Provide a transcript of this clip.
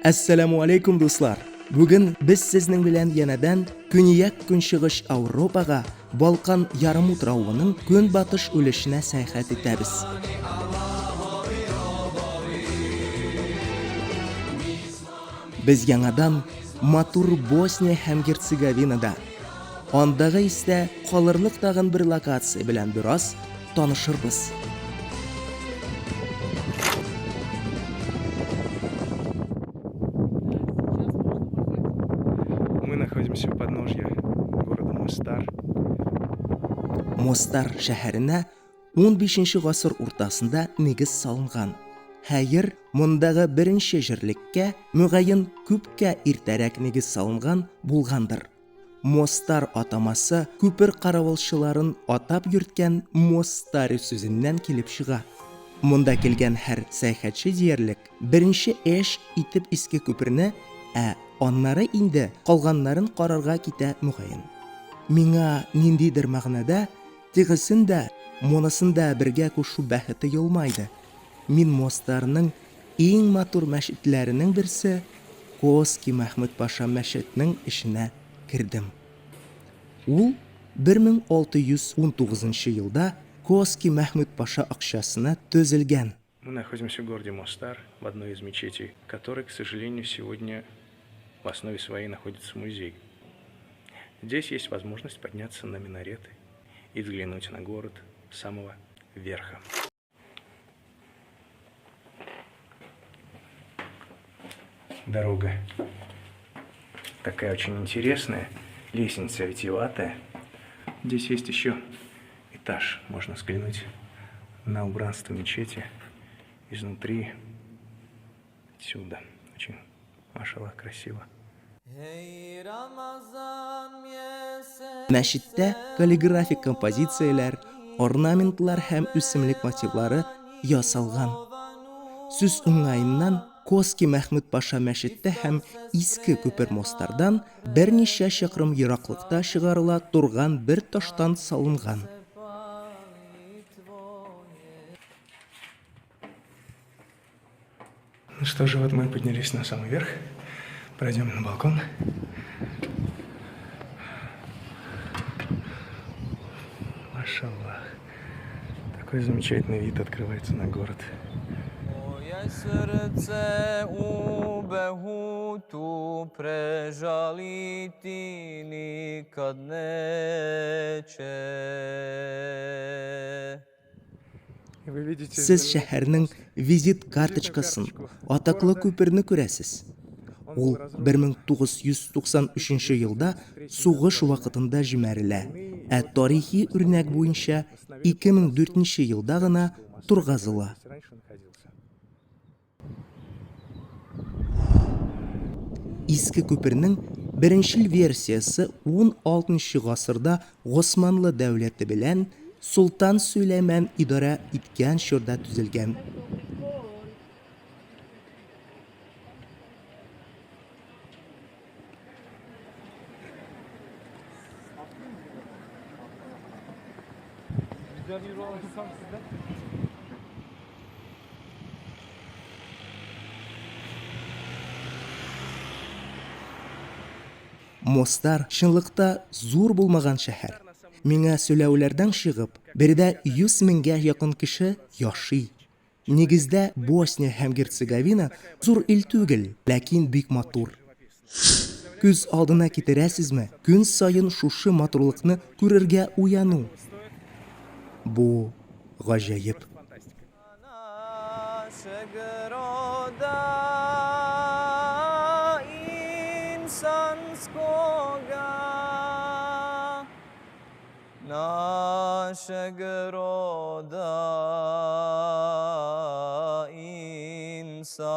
Әссәламу алейкум, дуслар! Бүген без сезнең белән янәдән Көньяк-Көнчыгыш Ауропага, Балкан ярымутравының көнбатыш өлешенә сәяхәт итәбез. Без яңадан матур Босния һәм Герцеговинада, андагы истә калырлык тагын бер локация белән бераз танышырбыз. Мы находимся у подножья города Мостар. Мостар шәһәренә 15 гасыр уртасында нигез салынган. Хәер, мондагы беренче җирлеккә, мөгаен, күпкә иртәрәк нигез салынган булгандыр. Мостар атамасы күпер каравылчыларын атап йөрткән мостари сүзеннән килеп чыга. Монда килгән һәр сәяхәтче диярлек беренче эш итеп иске күперне, ә аннары инде калганнарын карарга китә мөгаен. Миңа ниндидер мәгънәдә тегесен дә, монысын да бергә кушу бәхете елмайды. Мин Мостарның иң матур мәчетләренең берсе, Коски Мәхмүд паша мәчетнең эченә кердем. Ул 1619 елда Коски Мәхмүд паша акчасына төзелгән. Мы находимся в городе Мостар, в одной из мечетей, которой, к сожалению, сегодня в основе своей находится музей. Здесь есть возможность подняться на минареты и взглянуть на город с самого верха. Дорога такая очень интересная, лестница витиеватая. Здесь есть еще этаж, можно взглянуть на убранство мечети изнутри, отсюда. Очень, машаллах, красиво. Мәчеттә каллиграфик композицияләр, орнаментлар һәм үсемлек мотивлары ясалган. Сүз уңаеннан, Коски Мәхмүд паша мәчете һәм Иске күпер Мостардан берничә чакрым ераклыкта чыгарыла торган бер таштан салынган. Ну что же, вот мы поднялись на самый верх. Пройдем на балкон. Машаллах. Такой замечательный вид открывается на город. Moje srce u Behutu prežaliti nikad neće. И вы видите Сез шәһәрнең визит карточкасын, атаклы күперне күрәсез. Ул 1993 елда сугыш вакытында җимерелә, ә тарихи үрнәк буенча 2004 елда гына торгызыла. Иске күпернең беренчел версиясе 16 гасырда Госманлы дәүләте белән Солтан Сөләйман идарә иткән чорда төзелгән. Мостар, чынлыкта зур булмаган шәһәр. Миңа сөйләүләрдән чыгып, биредә 100 меңгә якын кеше яши. Нигездә, Босния һәм Герцеговина зур ил түгел, ләкин бик матур. Күз алдына китерәсезме, көн саен шушы матурлыкны күрергә уяну? Бу гаҗәеп. Našeg roda insanskoga.